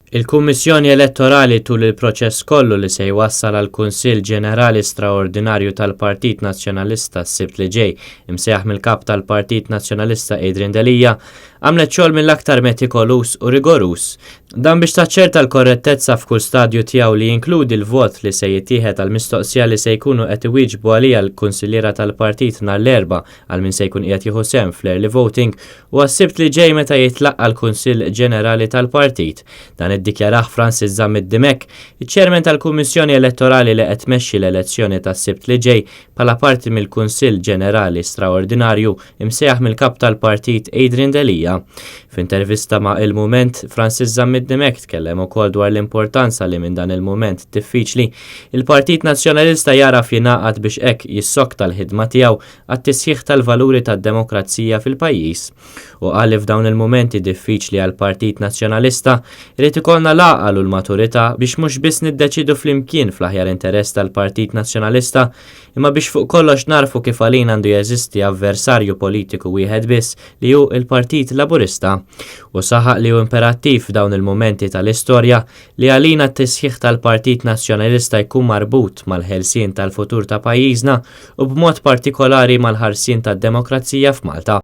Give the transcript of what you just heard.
Il-Kummissjoni Elettorali tul il-proċess kollu li se jwassal għal Kunsill Ġenerali Straordinarju tal-Partit Nazzjonalista s-Sibt li ġej, imsejjaħ mill-Kap tal-Partit Nazzjonalista Adrian Delia, għamlet xogħol mill-aktar metikoluż u rigoruż. Dan biex taċċerta l-korrettezza f'kull stadju tiegħu li jinkludi l-vot li se jittieħed għall-mistoqsija li se jkunu qed iwieġbu għaliha l-kunsilliera tal-partit nhar l-Erbgħa għal min se jkun qiegħed jieħu sehem fl-early voting u għas-Sibt li ġej meta jitlaqqa' l-Kunsill Ġenerali tal-Partit. Dan iddikjarah Francis Zammit Dimech, iċ-Chairman tal-Kummissjoni Elettorali li qed tmexxi l-elezzjoni tas-Sibt li ġej bħala parti mill-Kunsill Ġenerali Straordinarju imsejjaħ mill-Kap tal-Partit Adrian Delia. F'intervista ma' Il-Mument, Francis Zammit Dimech tkellem ukoll dwar l-importanza li minn dan il-mument diffiċli, il-Partit Nazzjonalista jagħraf jingħaqad biex hekk jissokta l-ħidma tiegħu għat-tisħiħ tal-valuri tad-demokrazija fil-pajjiż. Hu qal li f'dawn il-mumenti diffiċli għall-Partit Nazzjonalista, irid ikollna l-għaqal u l-maturità biex mhux biss niddeċiedu flimkien fl-aħjar interess tal-Partit Nazzjonalista, imma biex fuq kollox nagħrfu kif għalina għandu jeżisti avversarju politiku wieħed biss li hu l-Partit Laburista. Hu saħaq li hu imperattiv f'dawn il-mumenti tal-istorja li għalina t-tisħiħ tal-Partit Nazzjonalista jkun marbut mal-ħelsien tal-futur ta' pajjiżna u b'mod partikolari mal-ħarsien tad-demokrazija f'Malta.